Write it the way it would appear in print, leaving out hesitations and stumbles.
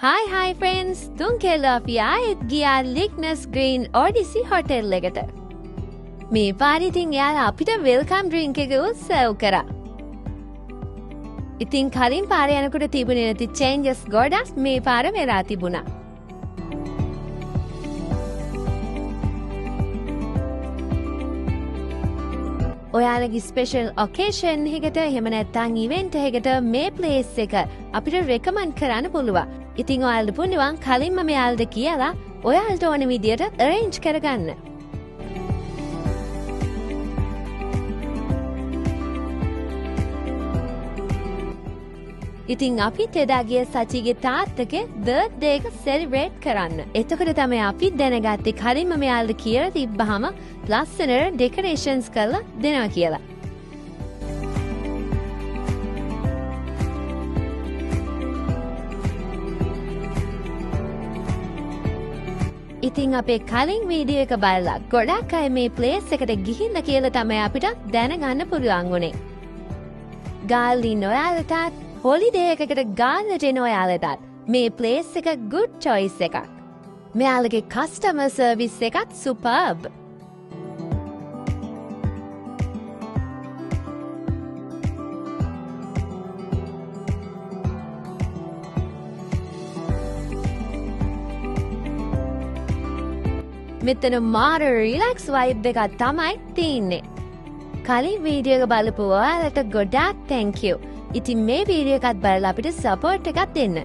Hi hi friends, තුන් කෙල්ලෝ අපි ආයෙත් ගියා ලිග්නස් ග්‍රීන් ඔඩිසි හොටෙල් එකට. මේ පාර ඉතින් එයාලා අපිට welcome drink එකකුත් සර්ව් කරා. ඉතින් කලින් පාර යනකොට තිබුණේ නැති චේන්ජස් ගොඩක් මේ පාර වෙලා තිබුණා. ඔයාලගේ ස්පෙෂල් ඔකේෂන් එකකට එහෙම නැත්නම් ඉවෙන්ට් එකකට මේ ප්ලේස් එක අපිට රෙකමන්ඩ් කරන්න පුළුවන්. ඉතින් ඔයාලට පුළුවන් කලින්ම මෙයාලට කියලා ඔයාලට ඕන විදියට අරේන්ජ් කරගන්න. ඉතින් අපිත් එදා ගිය සචිගේ තාත්තගේ බර්ත්ඩේ එක සෙලිබ්‍රේට් කරන්න. එතකොට තමයි අපි දැනගත්තේ කලින්ම මෙයාලට කියලා තිබ්බහම ලස්සනට ඩෙකරේෂන්ස් කරලා දෙනවා කියලා. ඉතින් අපේ කලින් වීඩියෝ එක බලලා ගොඩක් අය මේ ප්ලේස් එකට ගිහිල්ලා කියලා තමයි අපිට දැනගන්න පුළුවන් වුණේ. ගාල්ල ඉන්න ඔයාලටත්, හොලිඩේ එකකට ගාල්ලට එන ඔයාලටත් මේ ප්ලේස් එක ගුඩ් චොයිස් එකක්. මෙයාලගේ කස්ටමර් සර්විස් එකත් සුපර්බ්. මෙතන මාර රිලැක්ස් වයිබ් එකක් තමයි තියෙන්නේ. කලින් වීඩියෝ එක බලපු ඔයාලට ගොඩාක් thank you. ඉතින් මේ වීඩියෝ එකත් බලලා අපිට සපෝට් එකක් දෙන්න.